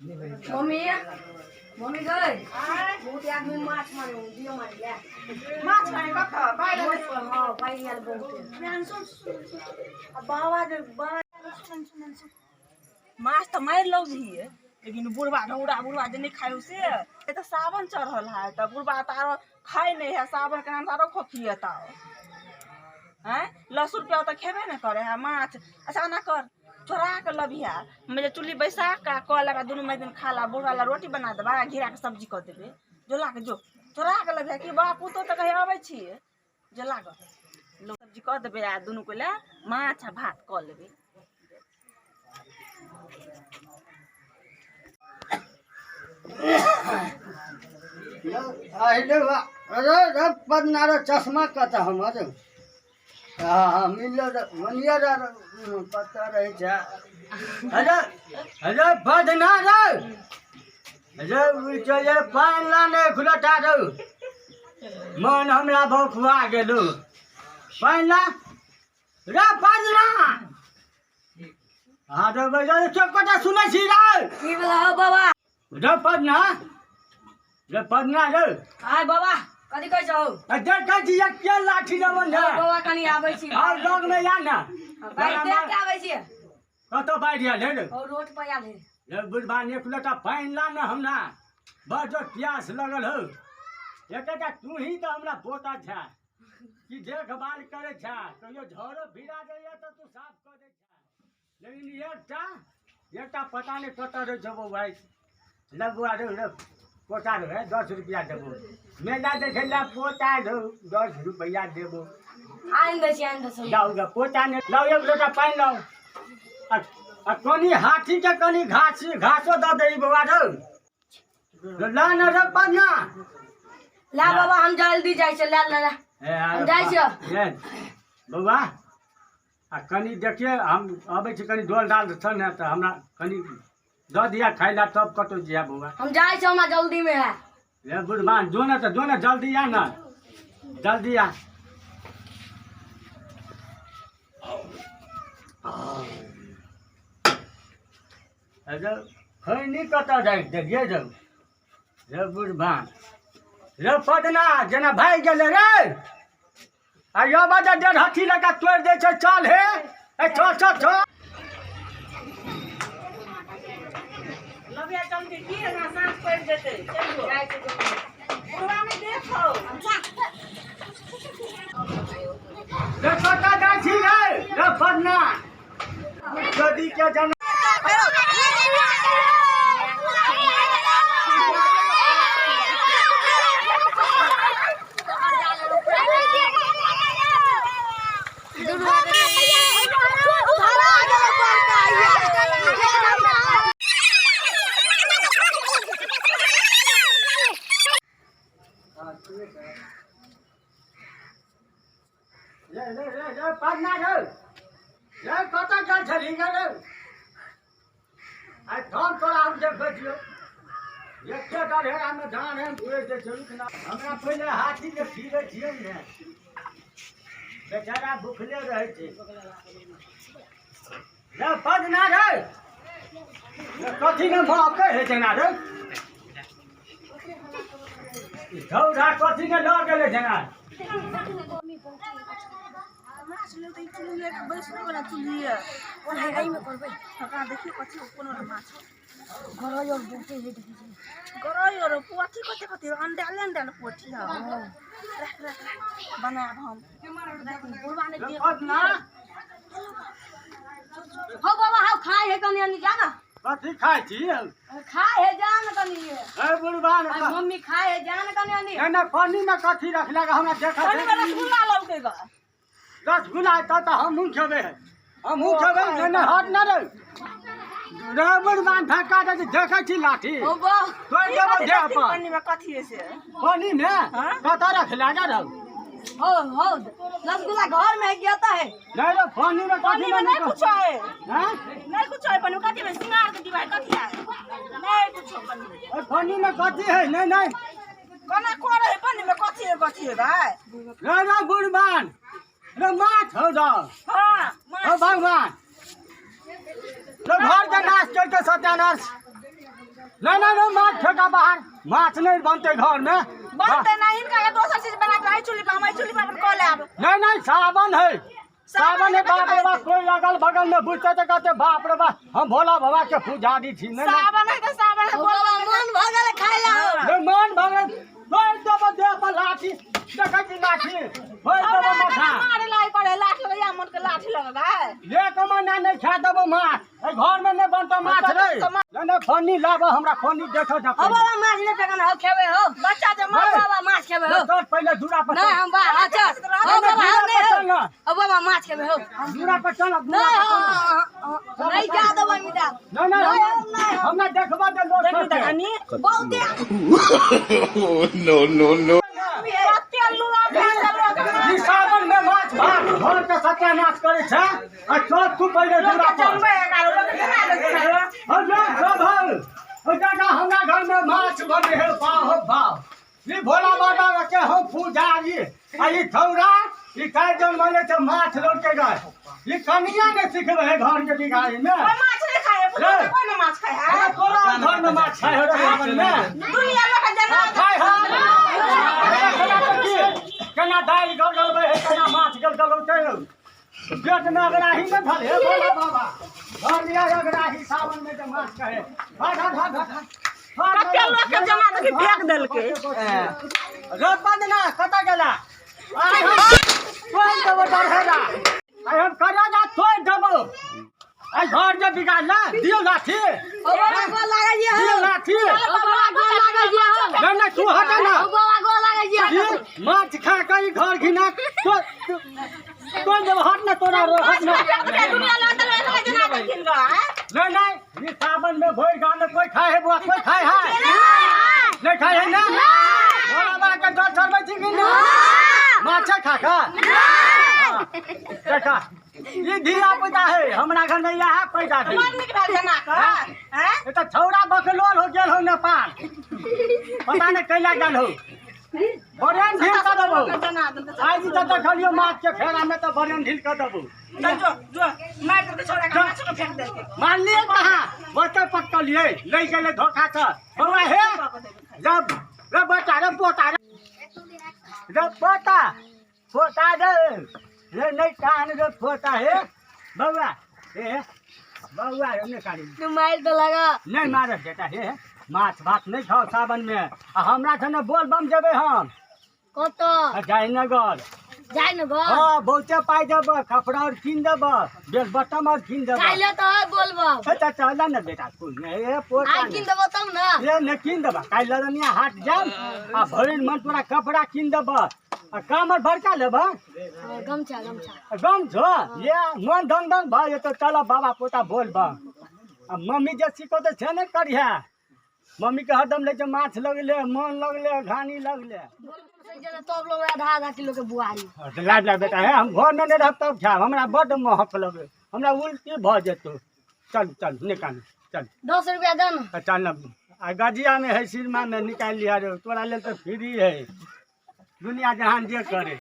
Mummy, mummy गई बहुत आदमी माछ मारे, दियो मारे ले। माछ मारे कतऽ? बाढ़ि एलै? हाँ, बाढ़ि आयल बहुत। सुन सुन सुन, आ बाबा जे बाबा, सुन सुन सुन, माछ तऽ मारि लबही, लेकिन बुढ़बा ढौरा बुढ़बा जे नहि खाइ हो से। तऽ सावन चढ़ल है तऽ बुढ़बा तऽ आरो खाइ नहि है। सावनके नाम तऽ आरो खोखिएता। आँय, लहसुन प्याज तऽ खेबे नहि करै है माछ। अच्छा, एना कर, चोरा कऽ लबिहा, जे चुल्ही बैसा कऽ कऽ लेबा, दुनू मैदिन खा ला। बुढ़बा ला रोटी बना देबा, घेराके सब्जी कऽ देबै। जो ला कऽ, जो चोरा कऽ लबिहा कि बाप पुतोह तऽ कहीं अबै छियै। जो ला कऽ सब्जी कऽ देबै आ दुनू कोइ लए माछ आ भात कऽ लेबै। अरे रे पन्ना रे, चश्मा कतऽ हमर? हँ, मिलल मनिया पता रहै छै। अरे अरे बदना रे, अरे चले पानि लाने खुलटा रौ, मन हमरा भौखुआ गेलौ। पानि ला रे बदना। हाँ रे बजा, कटा सुनै छी रे? की भेलै हौ बाबा? रे पदना, रे पदना रे। आय बाबा, कथी कहै छौ? आ देखै छी के लाठी देबन रे। बाबा, कनी आबै छी। आउ लग में या ना। बाढ़ि देख के आबै छी। कतऽ बाढ़ि आयल हे रे? और रोड पर आयल है। रे बुढ़बा, एक लोटा पानि ला ने, हमरा बड़ जोर प्यास लगल हौ। एकेटा तू ही तऽ हमरा पोता छै कि देखभाल करै छै। कहियो झरो भिरा जाइए तऽ तू साफ कऽ दै छै, लेकिन एकटा एकटा पता नहि कतऽ रहै छौ बौआ। ले बौआ रे, रे पोता रे, 10 रुपैआ देबो। मेला देखै लए पोता रौ, 10 रुपैआ देबो। आनि दै छी, आनि दै छी। लाउ गे पोता ने, लाउ एक लोटा पानि लाउ। आ कनि हाथीके कनि घास घासो दऽ दे बौआ रौ, ला ने रे पन्ना। ला बाबा, हम जल्दी जाइ छियै। ला ला ला, हम जाइ छियै। ए, बौआ, आ कनि देखिए, हम अबै छी, कनि डोल डाल छ ने तऽ हमरा कनि दऽ दिया खाइ लए, तब कतहु जिया बौआ। हम जाइ छियै, हमरा जल्दी में है। रे बुढ़बान, जो ने तऽ जो ने, जल्दी आ ने, जल्दी आ। अरे खैनी कतऽ राखि देलियै रौ? रे बुढ़बान, रे पदना, जेना भागि गेलै रे। आ यो बजा डेढ़ हथी लगा तोड़ि दै छै। चल हे, ए चल चल चल। लबिया जल्दी की, एना साँझ पड़ि जेतै। चलि जो। जाइ छी। बुढ़बा नहि देखौ। रे कतऽ जाइ छी रे? रे पदना, नदी के जना। रे रे रे रे पदना रे, रे कतऽ गेल छलही गे रे? आइ धान तोरा हम देखै छियौ, एके डढ़ेरामे धान हम भुजि दै छै। रुक ना, हमरा पहिले हाथीके खिबै छियै ने, बेचारा भुखले रहै छै। रे पदना रे, रे कथी ने महकै है जेना रे? ई धौरा कथी ने लऽ गेलै जेना? माछ ले तऽ ई चुल्ही लए कऽ बैसबै वाला चुल्ही यऽ। एहिमे करबै। हँ, देखियौ कथी कोनो माछ। गरई और बहुते है, देखै छी। गरई और पोठी, कते कते अंडाले अंडाले पोठी हँ। राख राख राख, बनायब हम। बुढ़बा नहि रे देख। पदना। हो बाबा, हौ खाय है कनी अनी, जा ना। कथी खाइ छी? खाय है, जा ना कनी। हे बुढ़बान। आई मम्मी खाय है, जा ना कनी अनी। नहि नहि, पानिमे कथी रखलक हमरा देखा। पानि में रसगुल्ला लौके ग। रसगुल्ला एतऽ तऽ हमहूँ खेबै, हमहूँ खेबै। नहि नहि, हट ना रे। रे बुढ़बान, धक्का दे, देखै छी लाठी। हो बा। तोड़ि देबो देह पर। पानि में कथी है से? पानिमे कतऽ रखले गे रौ? हो हो, रसगुल्ला घर में है गया है। नहि रे, पानिमे पानि कथी में नहीं कुछ है। हैं? नहीं कुछ है पानि में। कथी में सिंगार के डिब्बा है, कथी है? नहीं कुछ पानि में। ओहि पानिमे कथी है? नहि नहि। कोना करे है? पानि में कथी है, कथी है भाई? रे रे बुढ़बान रे, माछ हौ रौ। हाँ। हौ भगवान रे, घर के नाश करके सत्यानाश। नहीं नहीं नहीं, माछ फेंका बाहर, माछ नहीं बनते घर में। बनते नहीं, इनका के दोसर चीज बना के आई चूल्ही पर, हम आई चूल्ही पर अपन कऽ लेब। नहीं नहीं, सावन है, सावन है, बाप रे बाप, कोई अगल बगल में बुझते तो कहते बाप रे बाप, हम भोला बाबा के पुजारी छी। नहीं नहीं। सावन है तऽ सावन है, हो बाबा मन भऽ गेल खाय ला। नहीं, मन भगल तोड़ देबो देह पर लाठी, देखै छी लाठी होय देबो माथा। मारे लाई पड़े लाठी लगैया, मन के लाठी लगबै। एक महीना नहीं खा देबो माछ, एहि घर में नहीं बनतो माछ रे। नहीं नहीं, फनी लाबो हमरा, फनी देखो जा। हो बाबा माछ नहीं फेकन हो, खेबै हो। बच्चा जे हो बाबा माछ खेबै हो। चल पहिले दूरा पर नहीं चल। हम बा अच्छा हो बाबा हम नहीं हो। हो बाबा माछ खेबै हो। दूरा पर चल, दूरा नहीं पर हो, चल। नहीं जा देबै मिटा। नहीं नहीं, नहीं, हमरा- नहीं। हमरा देखबा दे लोग देखी सबके। तऽ कनी बहुते No, no, no. कते लुआ भेल लोक ई सावन में माछ भात घर के सत्यानाश करे छै आ चल तू पहिले लोक दूरा के पर। जनबै है लोक के जना दै छै। हो जा सब हल हो जा, हमरा घर में माछ बने है, बाह हो बाह। ई भोला बाबा के हम पुजारी आ ई छौरा ई काय जन बने छै माछ लौट के गए। ई कनिया ने सिखबै है घर के बिगाड़ी में। कोइ माछ नहि खाय है, बुझू तऽ कोइ ने माछ खाय है। अरे तोरा घर में माछ खाय हो रे सावन में? दुनिया लोक के जना खाय हो। केना दालि गलगलबै है, केना माछ गलगलौतै हौ। पेट में अगराही ने धल हे भोला बाबा, घर में अगराही सावन में जे माछ कहे। भाग भाग भाग भाग। कते लोक के जना देखी फेंक देलकै। रोपा देना कतऽ गेला? तोड़ि देबो डरहेला। आइ हम करेजा तोड़ि देबो। आइ घर जे बिगाड़ला, दियौ लाठी। हो बाबा गोर लागै छियै दियौ हो। लाठी। हो बाबा गोर लागै छियै हो। नहीं नहीं, तू हट ना। हो बाबा गोर लागै छियै। ई माछ खा के ई घर घिना तोड़ देबो। हट ना तोरा रो, हट ना। दुनिया लोक तऽ लोक के जना देलखिन गऽ, आँय? नहीं नहीं, ये सावन में भोर गाँव में कोई खाए है बुआ? कोई खाए है? नहीं खाए है ना? भोला बाबा के डर चढ़बै छी कि नहीं माछे खा के? हाँ, देखा ई धिया पुता है हमरा घर में, इएह पैदा भेल। बड़ नीक भेल जना कऽ, आँय? ई तऽ छौड़ा बकलोल हो गेल हो नेपाल, पता नहीं कैला गेल हो। बरेन ढील कऽ देबो। लोक के जना देलकै। आइ जी तऽ देखलियौ माछ के फेरा में, तऽ बरेन ढील कऽ देबो। चल जो जो, मारि देलकै छौड़ा के, माछो के फेंक देलकै। मारलियै कहाँ? बच्चे पटकलियै, लै गेलै धोखा से। बौआ हे, जब रे बेटा रे पोता रे, रे पोता पोता रे रे नहीं कान रे पोता हे बौआ हे बौआ रे नहीं कान। तू मारि तऽ लगा। नहीं मारब बेटा हे, माछ भात नहीं खाओ सावन में। आ हमरा से बोल बम जेबै हम। कतऽ? जयनगर। जाय ने घर। हाँ, बहुते पाइ देब, कपड़ा और कीन देब, बेल बटम और कीन देब। काल्हि तऽ है बोलबम। अच्छा चल ने बेटा, तू नहीं पोता। आइ कीन देबो तब ने। ये नहीं कीन देबा, काल्हि लदनिया हाट जायब आ भरि मन तोरा कपड़ा कीन देब। आ कामर बड़का लेब? हाँ, गमछा गमछा। गम छो ये मन दंग दंग भऽ जेतौ। चल बाबा पोता बोल बम। आ मम्मी जे सिखौतै से नहि करिहे। मम्मीके हरदम लै छै माछ लगले मन लगले घानी लगले। तब लोग आधा आधा किलो के बुआरी। लाब लाब बेटा हे, हम घरमे नहि रहब तब खायब। हमरा बड्ड महक लगै, हमरा उल्टी भऽ जेतौ। चल चल निकाल चल। 10 रुपया दे ने। चल न, आ गजियामे है, सिरमामे निकालि लिहऽ रे, तोरा लेल तऽ फ्री है, दुनिया जहान जे करे।